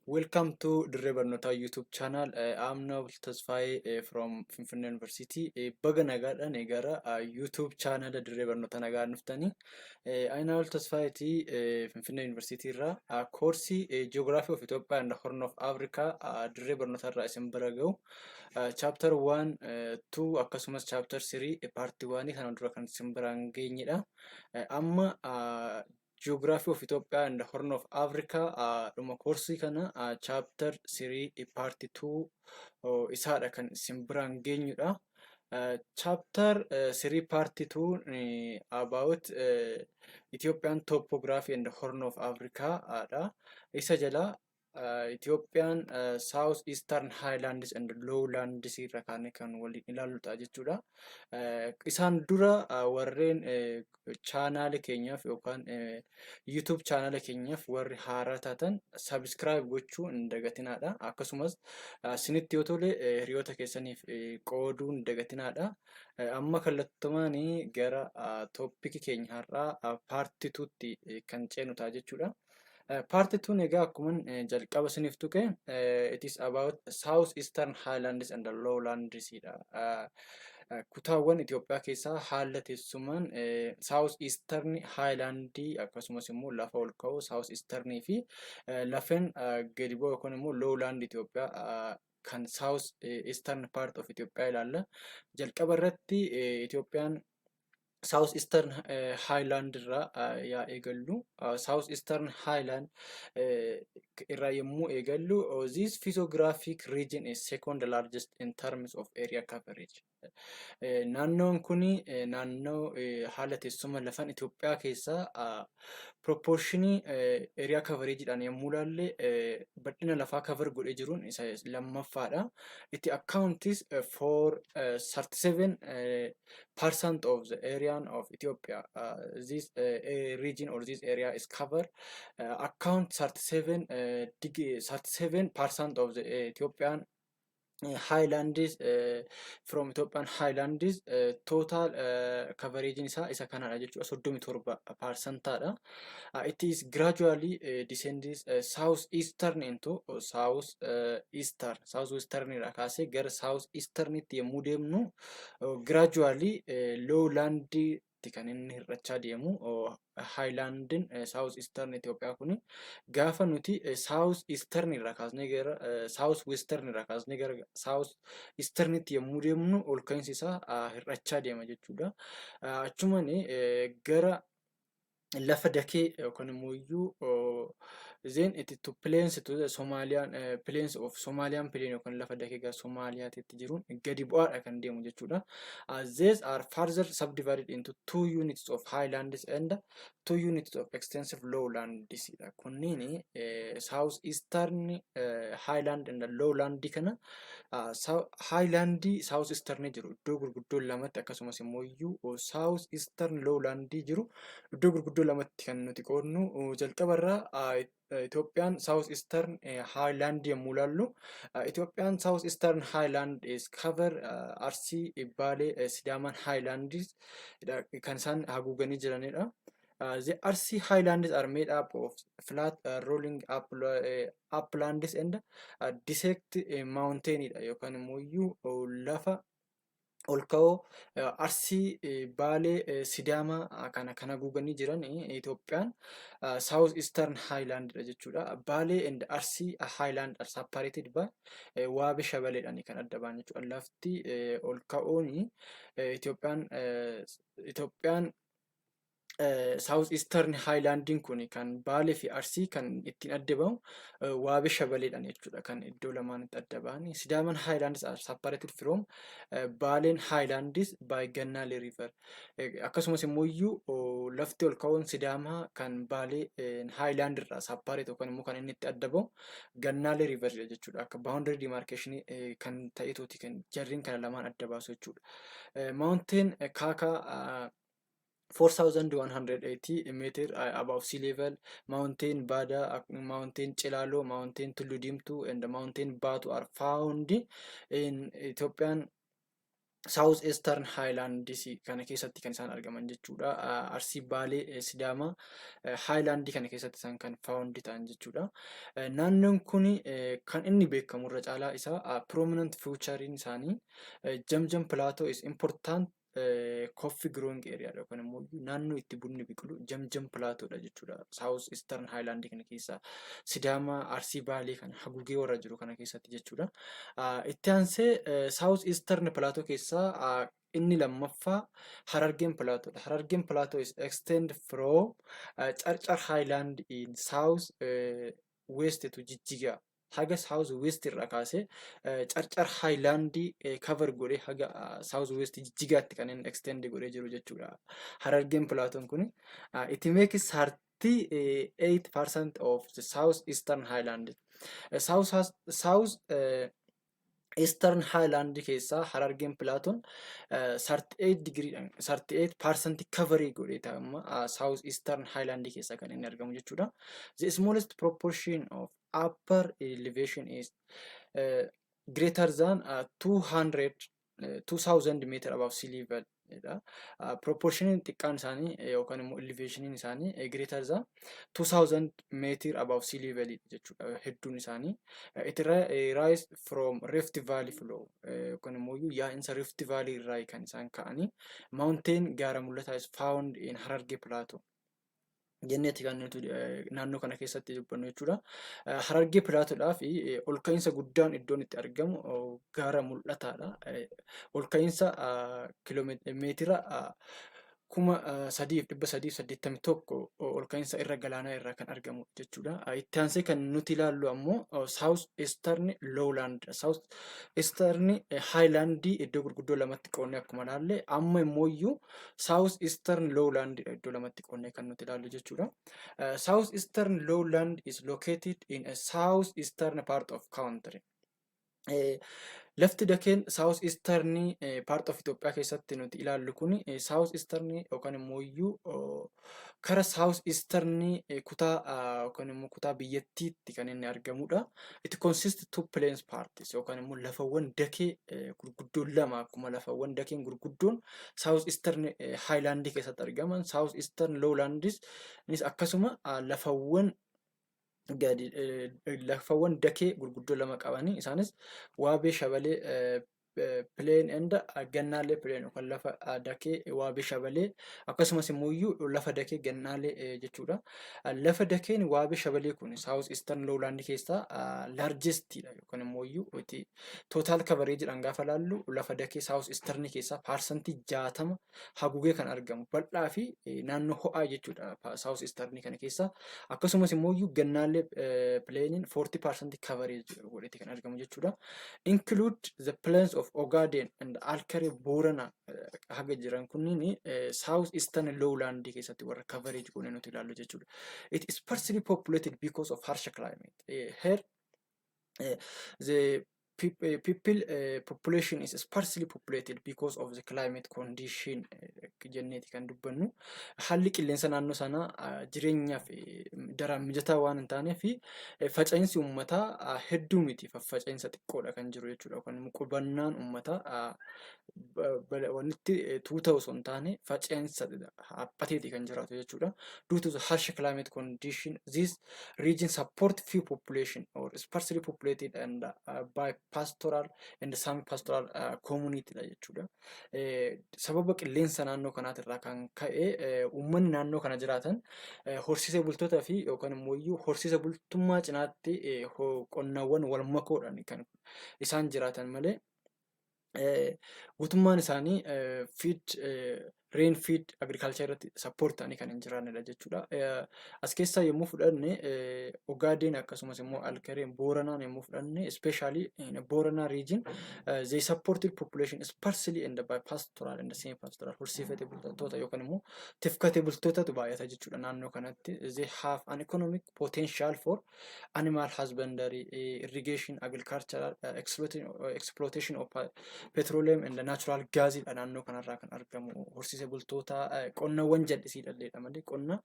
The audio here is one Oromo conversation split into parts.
Welcome to Dirree Barnootaa YouTube channel. I'm Noble Tasfaayee from Finfinnee University. Baga nagaadhaan gara YouTube channel Dirree Barnootaa nagaan dhuftanii. Ani Noble Tasfaayeeti, Finfinnee University irraa koorsii Geography of Ethiopia and Horn of Africa Dirree Barnootaa irraa isin bira gahu. Chapter 1, 2 akkasumas chapter 3 part 1 kana dura kan isin biraan geenyedha. Amma Geography of Ethiopia and the Horn of Africa dhuma koorsii kana chapter 3 part 2 isaadha kan isin biraan geenyudha. Chapter 3 part 2 about Ethiopian topography and the Horn of Africa dha. Isa jala Ethiopian South Eastern Highlands and Lowlands irra kaanee kan waliin ilaallu ta'a jechuudha. Isaan dura warreen chaanaala keenyaaf yookaan YouTube chaanaala keenyaaf warri haaraa taatan subscribe gochuu hin dagatinaadha. Akkasumas isinitti yoo tole hiriyoota keessaniif qooduu hin dagatinaadha. Amma kallattumaan gara topicii keenya har'aa part 2tti kan ceenu ta'a jechuudha. Part 2 egaa akkuma jalqaba isiniif tuqe, it is about South Eastern Highlands and Lowlands dha. Kutaawwan Itoophiyaa keessaa haala teessumaan South Eastern Highland akkasumas immoo lafa ol ka'oo South Eastern fi lafeen gadi bu'oo yookaan immoo Lowland Itoophiyaa kan South Eastern part of Itoophiyaa ilaalla. Jalqaba irratti Itoophiyaan South Eastern Highland irraa yaa eegallu. South Eastern Highland irraa yommuu eegallu, this physiographic region is second largest in terms of area coverage. Naannoon kun naannoo haala teessuma lafan Itoophiyaa keessaa proportionii area coverageidhaan yommuu ilaalle, bal'ina lafaa cover godhee jiruun isa lammaffaadha. It accounts for 37% of the area of Ethiopia. This region or this area is covered account 37 37% of the Ethiopian highlands from Ethiopian highlands total coverage isaa isa kanadha jechuudha, 37 percentaadha. It is gradually descends south eastern into south eastern, south western irraa kaasee gara south easternitti yommuu deemnu, gradually lowland kan inni hir'achaa deemu. Highlandin south eastern Itoophiyaa kun gaafa nuti south eastern irraa kaasnee gara south western irraa kaasnee gara south easternitti yommuu deemnu, ol ka'iinsi isaa hir'achaa deema jechuudha. Achumaan gara lafa dakee yookaan immoo iyyuu then it to plains to the Somalian plains of Somalian plain yookaan lafa dakee gara Somaaliyaatti jiruun gadi bu'aadha kan deemu jechuudha. These are further subdivided into two units of highlands and two units of extensive lowlands. Kunniin south eastern highland and lowland kana, highland south eastern jiru iddoo gurguddoo lamatti, akkasumas immoo iyyuu south eastern lowland jiru iddoo gurguddoo lamatti kan nuti qoodnu. Jalqabarraa Itoophiyaan South Eastern Highland yommuu ilaallu, Itoophiyaan South Eastern Highland is cover Arsii, Baalee, Sidaamaan Highlands kan isaan haguuganii jiranidha. The Arsi Highlands are made up of flat rolling uplands and dissect mountain dha, yookaan immoo iyyuu lafa ol ka'oo Arsii, Baalee, Sidaamaa kana kan haguuganii jiran Itoophiyaan South Eastern Highland dha jechuudha. Baalee and Arsii Highland are separated by Waabe Shabaleedhaan kan adda ba'an jechuudha. Lafti ol ka'oon Itoophiyaan South Eastern Highlandiin kun kan Baalee fi Arsii kan ittiin adda bahu Waabe Shabaleedhaan jechuudha, kan iddoo lamaanitti adda ba'an. Sidaaman Highlands are separated from Baaleen Highlands by Gannaalee River. Akkasumas immoo iyyuu lafti ol ka'uun Sidaamaa kan Baalee Highland irraa separate yookaan immoo kan inni itti adda bahu Gannaalee River jechuudha. Akka boundary demarcation kan ta'etuuti kan jarriin kana lamaan adda baasu jechuudha. Mountain Kaakaa 4180 meter above sea level, Mountain Bada, Mountain Chilalo, Mountain Tullu Dimtu and Mountain Batu are found in Ethiopian South Eastern Highlands kana keessatti kan isaan argaman jechuudha. Arsii, Baalee, Sidaamaa Highlandii kana keessatti isaan kan found ta'an jechuudha. Naannoon kun kan inni beekamu irra caalaa isaa prominent featurein isaanii Jamjam Plateau is important coffee growing area yookaan immoo naannoo itti bunni biqilu Jamjam Plateaudha jechuudha. South Eastern Highland kana keessa Sidaamaa, Arsii, Baalee kana haguugee warra jiru kana keessatti jechuudha. Itti aansee South Eastern Plateau keessaa inni lammaffaa Harargeen Plateaudha. Harargeen Plateau is extend from Carcar Highland in South West to Jijjigaa. Haga South West irraa kaasee Carcar Highlandii cover godhee haga South West Jijjigaatti kan inni extend godhee jiru jechuudha. Harargeen Plateaun kun it makes 38% of the South Eastern Highland. South Eastern Highland keessaa Harargeen Plateaun 38 degree 38% coverii godhee amma South Eastern Highland keessaa kan inni argamu jechuudha. The smallest proportion of upper elevation is greater than 200 2000 meter above sea level dha. Proportioniin xiqqaan isaanii yookaan immoo elevationiin isaanii greater than 2000 meter above sea level jechuudha hedduun isaanii. It rise from Rift Valley flow yookaan immoo yaa'insa Rift Valley irraa kan isaan ka'anii. Mountain Gaara Mul'ataa is found in Harargee Plateau jenneeti kan nuti naannoo kana keessatti dubbannu jechuudha. Harargee Plateaudhaa fi ol ka'iinsa guddaan iddoon itti argamu Gaara Mul'ataadha. Ol ka'iinsa meetira 3381 ol ka'iinsa irra galaanaa irraa kan argamu jechuudha. Itti aansee kan nuti ilaallu ammoo South Eastern Lowland, South Eastern Highland iddoo gurguddoo lamatti qoonnee akkuma ilaalle, amma immoo iyyuu South Eastern Lowland iddoo lamatti qoonnee kan nuti ilaallu jechuudha. South Eastern Lowland is located in a south eastern part of country. Lafti dakeen South Eastern part of Itoophiyaa keessatti nuti ilaallu kun South Eastern yookaan immoo iyyuu kara South Eastern kutaa yookaan immoo kutaa biyyattiitti kan inni argamudha. It consists two plains parts yookaan immoo lafawwan dakee gurguddoon lama, akkuma lafawwan dakeen gurguddoon South Eastern Highland keessatti argaman, South Eastern Lowlands akkasuma lafawwan gadi lafawwan dakee gurguddoo lama qabanii, isaanis Waabee Shabalee Plain and Gannaalee Plain yookaan lafa dakee Waabee Shabalee akkasumas immoo iyyuu lafa dakee Gannaalee jechuudha. Lafa dakeen Waabee Shabalee kun South Eastern Lowland keessaa largestidha yookaan immoo iyyuu total coveragedhaan gaafa laallu lafa dakee South Eastern keessaa 60% haguugee kan argamu bal'aa fi naannoo ho'aa jechuudha South Eastern kana keessa. Akkasumas immoo iyyuu Gannaalee Plainiin 40% coverage godhate kan argamu jechuudha. Include the plains of Ogaden and Alkare, Boorana haga jiran kunniin South Eastern Lowland keessatti warra coverage goone nuti ilaallu jechuudha. It is sparsely populated because of harsh climate. Here the people population is sparsely populated because of the climate condition jenneeti kan dubbannu. Haalli qilleensa naannoo sanaa jireenyaaf daraan mijataa waan hin taaneef faca'insi uummataa hedduu miti, faffaca'insa xiqqoodha kan jiru jechuudha. Yookaan immoo qubannaan uummataa walitti tuuta osoo hin taane faca'insa haphateeti kan jiraatu jechuudha. Due to the harsh climate condition, this region support few population or sparsely populated and by pastoral and semi pastoral community dha jechuudha. Sababa qilleensa naannoo kanaatirraa kan ka'e uummanni naannoo kana jiraatan horsiisee bultootaa fi yookaan immoo iyyuu horsiisa bultummaa cinaatti qonnawwan wal makoodhaan kan isaan jiraatan malee guutummaan isaanii feed rain fed agriculture irratti support ta'anii kan hin jiraannedha jechuudha. As keessaa yommuu fudhanne Ogaadeen akkasumas immoo Alkareen, Booranaan yommuu fudhanne, especially in Booranaa region, they supported population sparsely and by pastoral and semi pastoral, horsiifate bultoota yookaan immoo tifkate bultootatu baay'ata jechuudha naannoo kanatti. They have an economic potential for animal husbandry, irrigation, agricultural exploitation of petroleum and natural gas dha naannoo kanarraa kan argamu. Horsiise bultoota, qonnawwan jal'isiidha malee qonna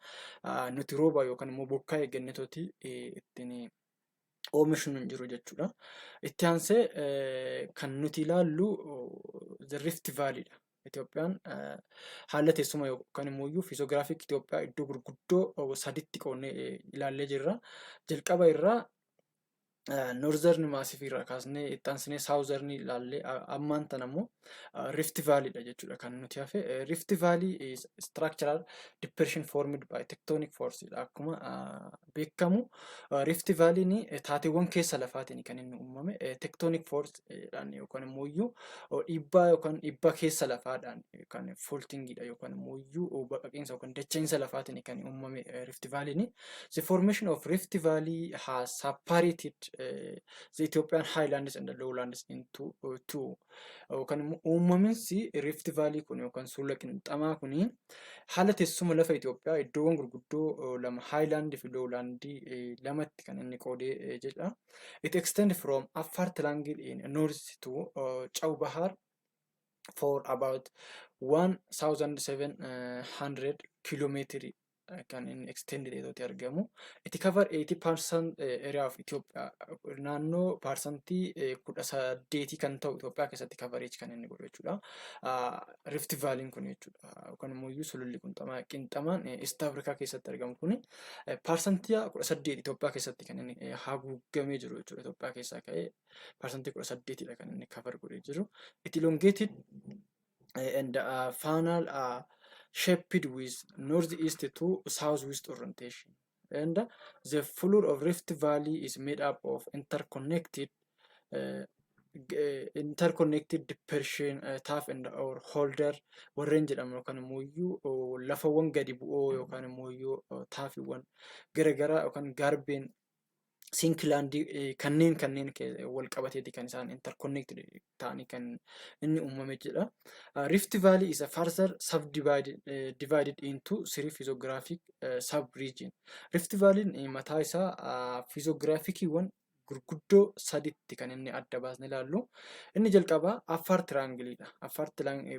nuti rooba yookaan immoo bokkaa eeggannetooti ittiin Oomishnu hin jiru jechuudha. Itti aansee kan nuti ilaallu the Rift Valley dha. Itoophiyaan haala teessuma yookaan immoo iyyuu physiographic Itoophiyaa iddoo gurguddoo saditti qoodnee ilaallee jirra. Jalqaba irraa Northern Massif irraa kaasnee, itti aansinee Southern ilaallee, ammaan tana immoo Rift Valley dha jechuudha kan nuti hafe. Rift Valley is structural depression formed by tectonic force dha. Akkuma beekamu Rift Valley'n taateewwan keessa lafaatiin kan inni uumame, tectonic force dhaan yookaan immoo iyyuu dhiibbaa yookaan dhiibbaa keessa lafaadhaan kan faultingidha yookaan immoo iyyuu baqaqiinsa yookaan dacha'insa lafaatiin kan uumame Rift Valley'n. The formation of Rift Valley has separated the Ethiopian highlands and the lowlands into two. Yookaan immoo uumaminsi Rift Valley kun yookaan sulula qinxamaa kun haala teessuma lafa Itoophiyaa iddoowwan gurguddoo lama, highland fi lowland, lamatti kan inni qoodee jedha. It extends from Afar Triangle in north to Chaw Bahar for about 1700 kilometer kan inni extended ta'etti argamu. It cover 80% area of Ethiopia, naannoo 18% kan ta'u Itoophiyaa keessatti coverage kan inni godhu jechuudha. Rift Valley kun jechuudha. Yookaan immoo iyyuu sululli qinxamaan East Africa keessatti argamu kun 18% Itoophiyaa keessatti kan inni haguugamee jiru jechuudha. Itoophiyaa keessaa ka'ee 18%dha kan inni cover godhee jiru. It elongated and funnel shaped with northeast to southwest orientation. And the floor of Rift Valley is made up of interconnected depression, trough and or holder warreen jedhamu yookaan immoo iyyuu lafawwan gadi bu'oo yookaan immoo iyyuu troughiiwwan garaagaraa yookaan graben sinklandii kanneen wal qabateeti kan isaan interconnected ta'anii kan inni uumame jedha. Rift Valley is a further subdivided divided into three physiographic sub-region. Rift Valley mataa isaa physiographiciiwwan gurguddoo saditti kan inni adda baasnee ilaallu. Inni jalqabaa Affaar Triangleiidha. Affaar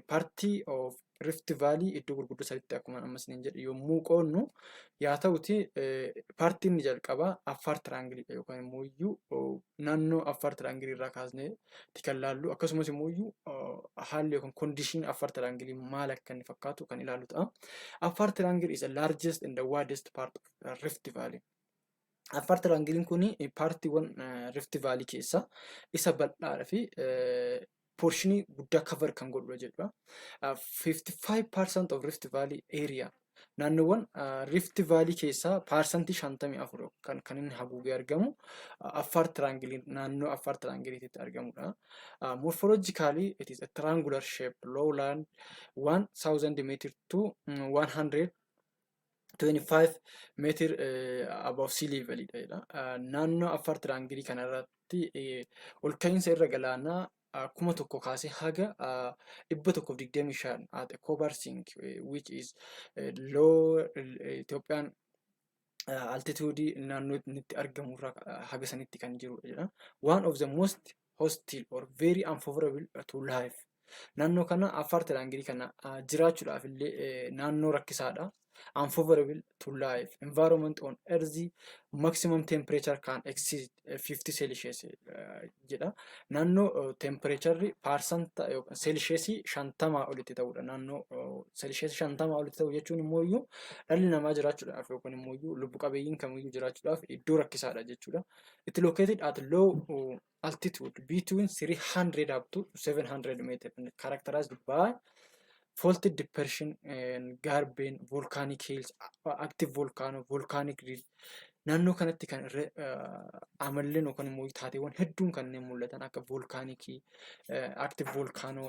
partii of Rift Valley iddoo gurguddoo saditti akkuma amma isiniin jedhe yommuu qoodnu yaa ta'uti, partiin inni jalqabaa Affaar Triangleiidha yookaan immoo iyyuu naannoo Affaar Triangleii irraa kaasnee kan laallu, akkasumas immoo iyyuu haalli yookaan conditioniin Affaar Triangleii maal akka inni fakkaatu kan ilaallu ta'a. Affaar Triangle is the largest and the widest part of Rift Valley. Affaar Triangleiin kun partiiwwan Rift Valley keessaa isa bal'aadhaa fi portionii guddaa cover kan godhudha jedhudha. 55% of Rift Valley area, naannoowwan Rift Valley keessaa 54% kan inni haguugee argamu Affaar Triangleii, naannoo Affaar Triangleiitti argamudha. Morphologically it is a triangular shape lowland 1000 meter to 125 meter above sea level dha. Naannoo Affaar Triangleii kanarratti ol ka'iinsa irra galaanaa 1000 kaasee haga 125 at Kobar Sink, which is low Itoophiyaan altitude naannoo inni itti argamu irraa haga sanitti kan jirudha jedha. One of the most hostile or very unfavorable to life. Naannoo kana, Affaar Triangleii kana, jiraachuudhaaf illee naannoo rakkisaadha. Unfavorable to life. Environment on earth, maximum temperature can exceed 50 Celsius jedha. Naannoo temperatureri paarsanta Celsiusii 50 olitti ta'udha. Naannoo Celsiusii 50 olitti ta'u jechuun immoo iyyuu dhalli namaa jiraachuudhaaf yookaan immoo iyyuu lubbu qabeeyyiin kamiyyuu jiraachuudhaaf iddoo rakkisaadha jechuudha. It located at low altitude between 300 up to 700 meter and characterized by faulted depression and graben, volcanic hills, active volcano, volcanic ridge. Naannoo kanatti kan irra amalleen yookaan immoo taateewwan hedduun kanneen mul'atan akka volcanicii, active volcano,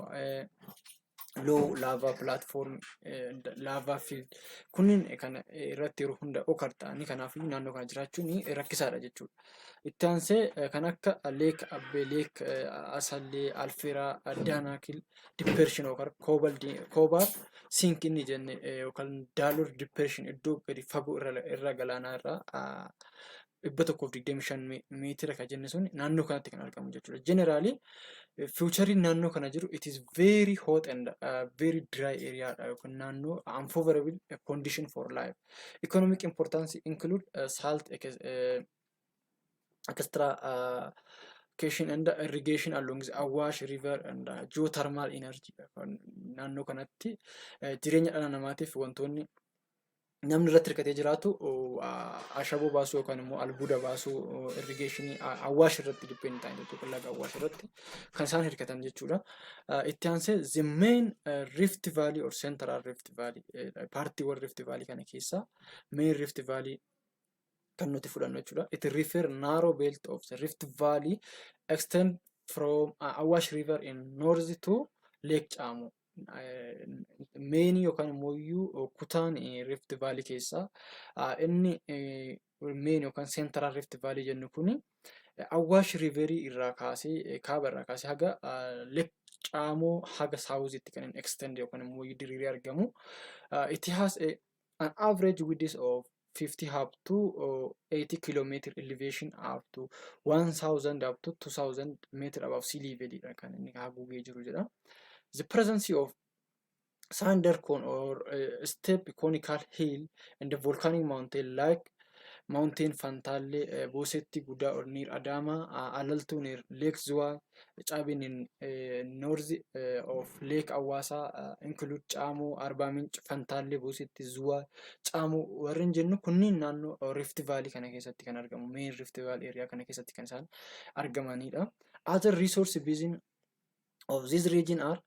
low lava platform, lava field kunniin kan irratti yeroo hunda occur ta'anii, kanaafuu naannoo kana jiraachuun rakkisaadha jechuudha. Itti aansee kan akka Lake Abbee, Lake Asallee, Alferaa, Daanaakil Depression yookaan Kobar Sink inni jenne yookaan Daalol Depression iddoo gadi fagoo irra galaanaa irraa 125 meetira kan jenne sun naannoo kanatti kan argamu jechuudha. Generally featureiin naannoo kana jiru it is very hot and very dry area dha yookaan naannoo unfavorable condition for life. Economic importance include salt Extraction and irrigation along the Awash River and geothermal energy. Naannoo kanatti jireenya dhala namaatiif wantoonni namni irratti hirkatee jiraatu ashaboo baasuu yookaan immoo albuuda baasuu, irrigation Awaash irratti depend ta'an jechuudha. Laga Awaash irratti kan isaan hirkatan jechuudha. Itti aansee the main Rift Valley or Central Rift Valley, partiiwwan Rift Valley kana keessaa main Rift Valley kan nuti fudhannu jechuudha. It refer narrow belt of the Rift Valley extend from Awash River in north to Lake Chamo. Main yookaan immoo iyyuu kutaan Rift Valley keessaa inni main yookaan Central Rift Valley jennu kuni Awaash Riverii irraa kaasee, kaaba irraa kaasee haga Lake Chamo, haga southitti kan inni extend yookaan immoo diriiree argamu. It has an average width of 50 up to 80 kilometer, elevation up to 1000 up to 2000 meter above sea level dha kan inni haguugee jiru jedha. The presence of cinder cone or steep conical hill and the volcanic mountain like Mountain Fantaalee, Bosetti Guddaa or near Adama, Alaltuu near Lake Zuwaa, Cabin in north of Lake Awaasaa include Caamoo, Arbaa Minch, Fantaalee, Bosetti, Zuwaa, Caamoo warreen jennu kunniin naannoo Rift Valley kana keessatti kan argamu. Main Rift Valley area kana keessatti kan isaan argamanidha. Other resource basin of this region are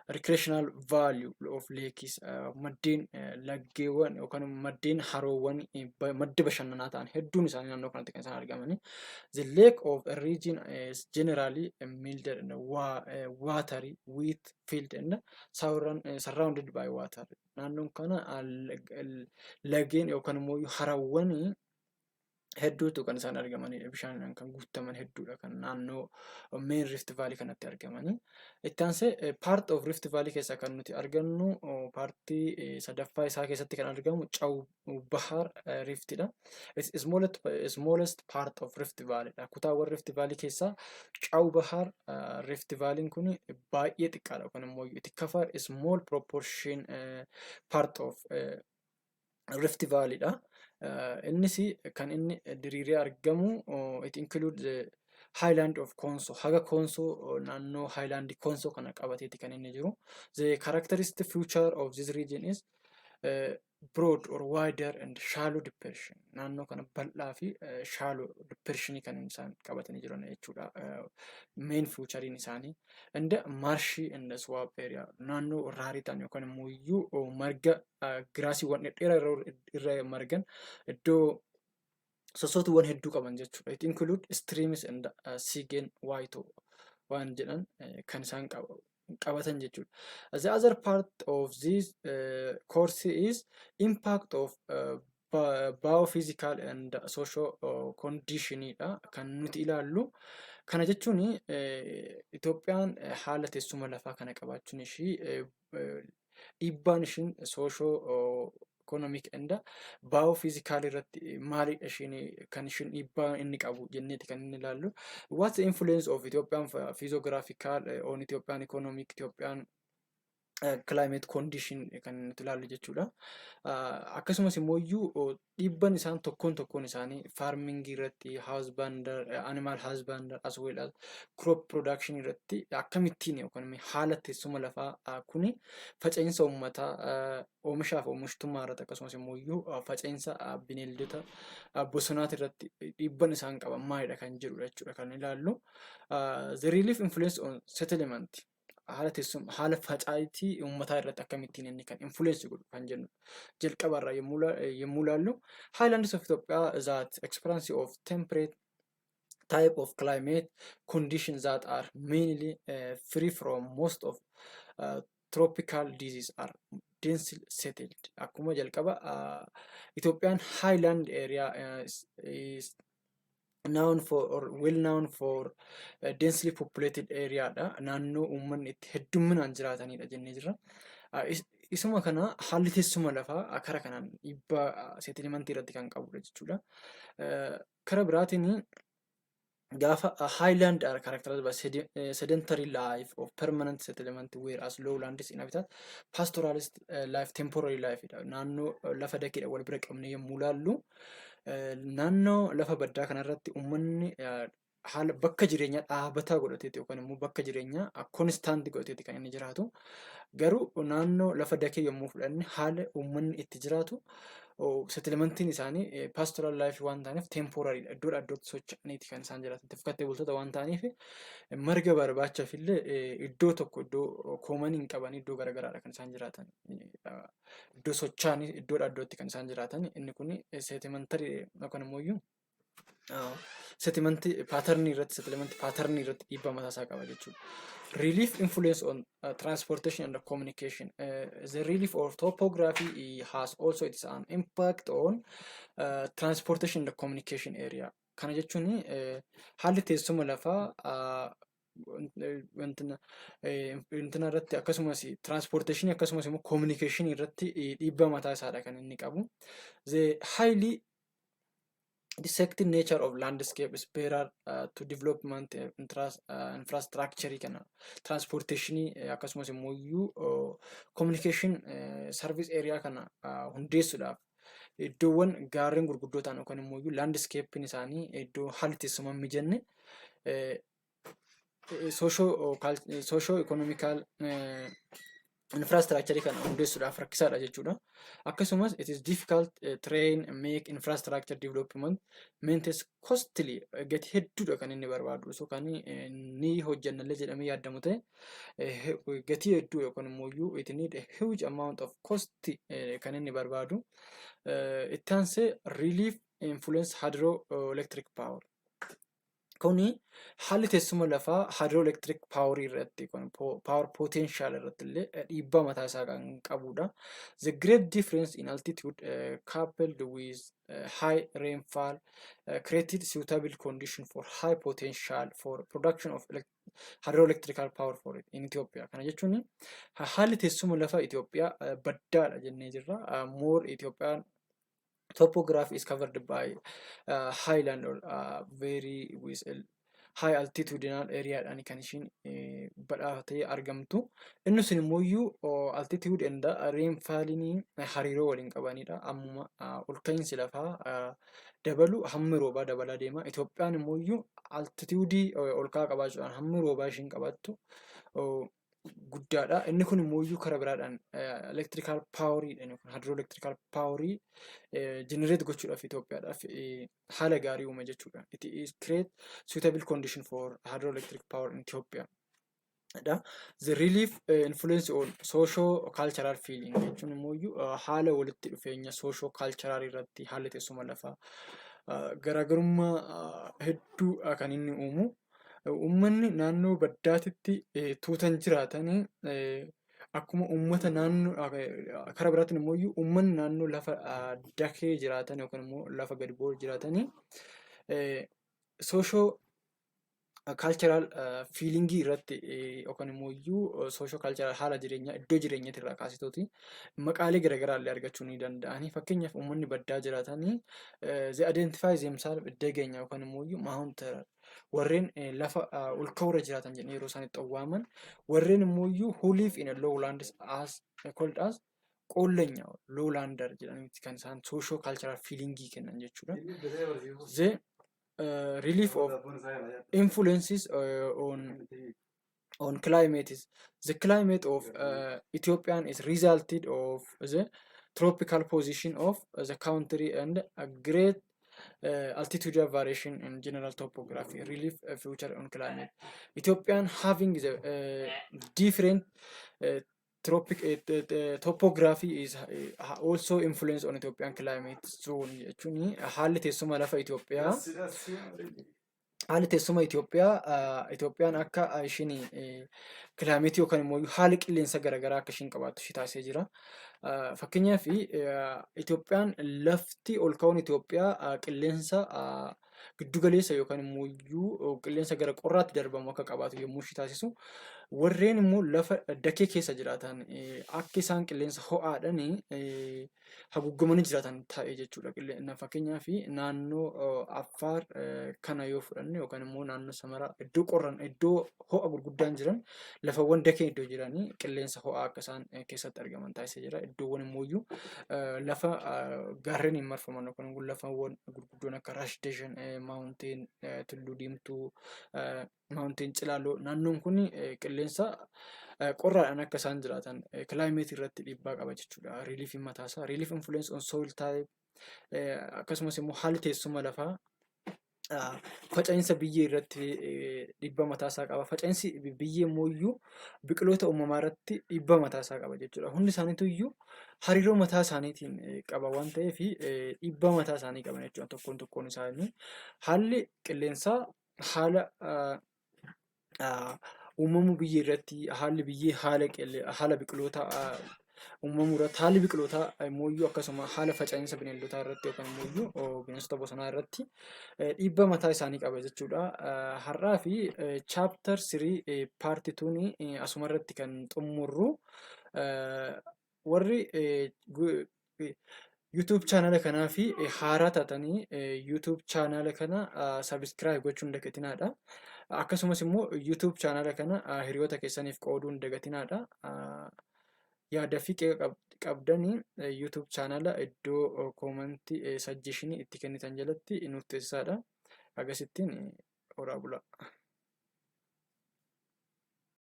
recreational value of lakes, maddeen laggeewwan yookaan maddeen haroowwan madda bashannanaa ta'an hedduun isaanii naannoo kanatti kan isaan argamani. The lake of a region is generally milder and watery, wheat field and surrounded by water. Naannoon kana lageen yookaan immoo harawwan hedduutu kan isaan argamanidha. Bishaaniin kan guutaman hedduudha kan naannoo main Rift Valley kanatti argamanii. Itti aansee part of Rift Valley keessaa kan nuti argannu, partii sadaffaa isaa keessatti kan argamu Caw Bahar Riftidha. It's smallest part of Rift Valley dha. Kutaawwan Rift Valley keessaa Caw Bahar Rift Valley kun baay'ee xiqqaadha. Kun immoo it cover a small proportion part of Rift Valley dha. Innis kan inni diriiree argamu, it include the highland of Konso, haga Konso, naannoo highland Konso kana qabateeti kan inni jiru. The characteristic feature of this region is broad or wider and shallow depression. Naannoo kana bal'aa fi shallow depression kan isaan qabatanii jiran jechuudha. Main featurein isaanii. And marshy and swamp area, naannoo raarii ta'an yookaan immoo iyyuu marga grassiiwwan dhedheeraa irra margan, iddoo sosootuuwwan hedduu qaban jechuudha. It include streams and Sigen Waayitoo waan jedhan kan isaan qabatan jechuudha. The other part of this course is impact of biophysical and social condition dha kan nuti ilaallu. Kana jechuun Itoophiyaan haala teessuma lafaa kana qabaachuun ishii dhiibbaan ishiin socio economic and biophysical irratti maalidha ishiin kan ishiin dhiibbaa inni qabu jenneeti kan inni ilaallu. What's the influence of Ethiopian physiographical on Ethiopian economic, Ethiopian climate condition kan nuti ilaallu jechuudha. Akkasumas immoo iyyuu dhiibban isaan tokkoon tokkoon isaanii farmingii irratti, husbandry, animal husbandry as well as crop production irratti akkamittiin yookaan haala teessuma lafaa kuni faca'insa uummataa, oomishaaf oomishtummaa irratti, akkasumas immoo iyyuu faca'insa bineeldota bosonaati irratti dhiibban isaan qaban maalidha kan jedhudha jechuudha kan ilaallu. The relief influence on settlement, haala teessuma, haala facaatii uummataa irratti akkamittiin inni kan influence godhu kan jennu jalqabarraa yommuu ilaallu, Highlands of Ethiopia that experience of temperate type of climate conditions that are mainly free from most of tropical diseases are densely settled. Akkuma jalqaba Itoophiyaan highland area is known for or well known for densely populated area dha. Naannoo uummanni itti heddumminaan jiraatanidha jennee jirra. Isuma kana haalli teessuma lafaa kara kanaan dhiibbaa settlementii irratti kan qabudha jechuudha. Kara biraatiin gaafa highland are characterized by sedentary life of permanent settlement, whereas lowland is inhabited pastoralist life, temporary life dha. Naannoo lafa dakeedha wal bira qabne yommuu laallu Naannoo lafa baddaa kanarratti uummanni haala bakka jireenyaa dhaabataa godhateeti yookaan immoo bakka jireenyaa constant godhateeti kan inni jiraatu. Garuu naannoo lafa dakee yommuu fudhanne, haala uummanni itti jiraatu, settlementiin isaanii pastoral life waan ta'aniif temporarydha. Iddoodhaa iddootti socho'aniiti kan isaan jiraatan. Tikfatee bultoota waan ta'aniif marga barbaachaaf illee iddoo tokko iddoo common hin qaban, iddoo garaagaraadha kan isaan jiraatan. Iddoo socho'anii iddoodhaa iddootti kan isaan jiraatan. Inni kun settlementary yookaan immoo iyyuu settlement pattern irratti, settlement pattern irratti dhiibbaa mataa isaa qaba jechuudha. Relief influence on transportation and communication. The relief of topography has also its an impact on transportation and communication area. Kana jechuun haalli teessuma lafaa wantina irratti, akkasumas transportation, akkasumas immoo communication irratti dhiibbaa mataa isaadha kan inni qabu. The highly dissected nature of landscape is barrier to development infrastructure kana, transportation, akkasumas immoo iyyuu communication service area kana hundeessuudhaaf iddoowwan gaarreen gurguddoo ta'an yookaan immoo iyyuu landscapein isaanii iddoo haalli teessuma hin mijanne socio economical infrastructure kana hundeessuudhaaf rakkisaadha jechuudha. Akkasumas it is difficult terrain make infrastructure development maintenance costly, gatii hedduudha kan inni barbaadu. So kan ni hojjannallee jedhamee yaadamu ta'e gatii hedduu yookaan immoo iyyuu it need a huge amount of cost kan inni barbaadu. Itti aansee relief influence hydroelectric power. Kuni haalli teessuma lafaa hydroelectric power irratti, power potential irratti illee dhiibbaa mataa isaa kan qabudha. The great difference in altitude coupled with high rainfall created suitable condition for high potential for production of hydroelectrical power for in Ethiopia. Kana jechuun haalli teessuma lafaa Itoophiyaa baddaadha jennee jirra. More Itoophiyaan topography is covered by highland or very with a high altitudinal area dhaan kan ishiin badhaatee argamtu. Inni sun immoo iyyuu altitude and rainfalliin hariiroo waliin qabanidha. Ammuma ol ka'iinsi lafaa dabalu hammi roobaa dabalaa deema. Itoophiyaan immoo iyyuu altitude ol ka'aa qabaachuudhaan hammi roobaa ishiin qabaattu guddaadha. Inni kun immoo iyyuu karaa biraadhaan electrical poweriidhaan yookaan hydroelectrical power generate gochuudhaaf Itoophiyaadhaaf haala gaarii uume jechuudha. It is create suitable condition for hydroelectric power in Ethiopia. The relief influence on socio cultural feeling jechuun immoo iyyuu haala walitti dhufeenya socio cultural irratti haalli teessuma lafaa garaagarummaa hedduu kan inni uumu. Uummanni naannoo baddaatitti tuutan jiraatanii akkuma uummata naannoo karaa biraatiin immoo iyyuu uummanni naannoo lafa dakee jiraatan yookaan immoo lafa gadi bu'oo jiraatanii socio cultural feeling irratti yookaan immoo iyyuu socio cultural haala jireenyaa iddoo jireenyaatti irraa kaasitooti maqaalee garaagaraa illee argachuu ni danda'ani. Fakkeenyaaf, uummanni baddaa jiraatanii they identify themselves degeenya yookaan immoo iyyuu mountain, warreen lafa ol ka'uurra jiraatan jedhanii yeroo isaan itti awwaaman, warreen immoo iyyuu who live in a lowlands as called as qoollenya, lowlander jedhaniiti kan isaan socio cultural feeling kennan jechuudha. The relief of influences on climate is the climate of Ethiopian is resulted of the tropical position of the country and a great altitudinal variation in general topography, relief feature on climate. Ethiopian having the different tropic topography is also influence on Ethiopian climate zone jechuun haalli teessuma lafa Itoophiyaa, haalli teessuma Itoophiyaa, Itoophiyaan akka ishiin climate yookaan immoo haala qilleensa garaagaraa akka ishiin qabaattu ishee taasisee jira. Fakkeenyaaf, Itoophiyaan lafti ol ka'uun Itoophiyaa qilleensa giddugaleessa yookaan immoo iyyuu qilleensa gara qorraatti darbamu akka qabaatu yommuu ishee taasisu, warreen immoo lafa dakee keessa jiraatan akka isaan qilleensa ho'aadhaan haguugamanii jiraatan ta'e jechuudha. Fakkeenyaaf, naannoo Affaar kana yoo fudhanne yookaan immoo naannoo Samaraa, iddoo qorran, iddoo ho'a gurguddaan jiran, lafawwan dakee iddoo jiranii qilleensa ho'aa akka isaan keessatti argaman taasisee jira. Iddoowwan immoo lafa gaarreniin marfaman yookaan immoo lafawwan gurguddoon akka Raas Dashen, Mountain Tulluu Diimtuu, Mountain Cilaaloo, naannoon kun qilleensa qorraadhaan akka isaan jiraatan climate irratti dhiibbaa qaba jechuudha. Reliefiin mataasaa relief influence on soil type, akkasumas immoo haalli teessuma lafaa faca'insa biyyee irratti dhiibbaa mataasaa qaba. Faca'insi biyyee immoo iyyuu biqiloota uumamaa irratti dhiibbaa mataasaa qaba jechuudha. Hundi isaaniitu iyyuu hariiroo mataa isaaniitiin qaba waan ta'eef, dhiibbaa mataa isaanii qaban jechuudha tokkoon tokkoon isaanii. Haalli qilleensaa haala uumamuu biyyee irratti, haalli biyyee haala biqiloota uumamuu irratti, haalli biqilootaa immoo iyyuu akkasuma haala faca'insa bineeldotaa irratti yookaan immoo iyyuu bineensota bosonaa irratti dhiibbaa mataa isaanii qaba jechuudha. Har'aa fi chapter 3 part 2 asuma irratti kan xumurru. Warri YouTube channela kanaa fi haaraa taatanii YouTube channela kana subscribe gochuun dagatinaadha. Akkasumas immoo YouTube channela kana hiriyoota keessaniif qooduun dagatinaadha. Yaada fi qeeqa qabdanii YouTube channela iddoo comment, suggestion itti kennitan jalatti nuuf teessisaadha. Agasittiin horaa bulaa.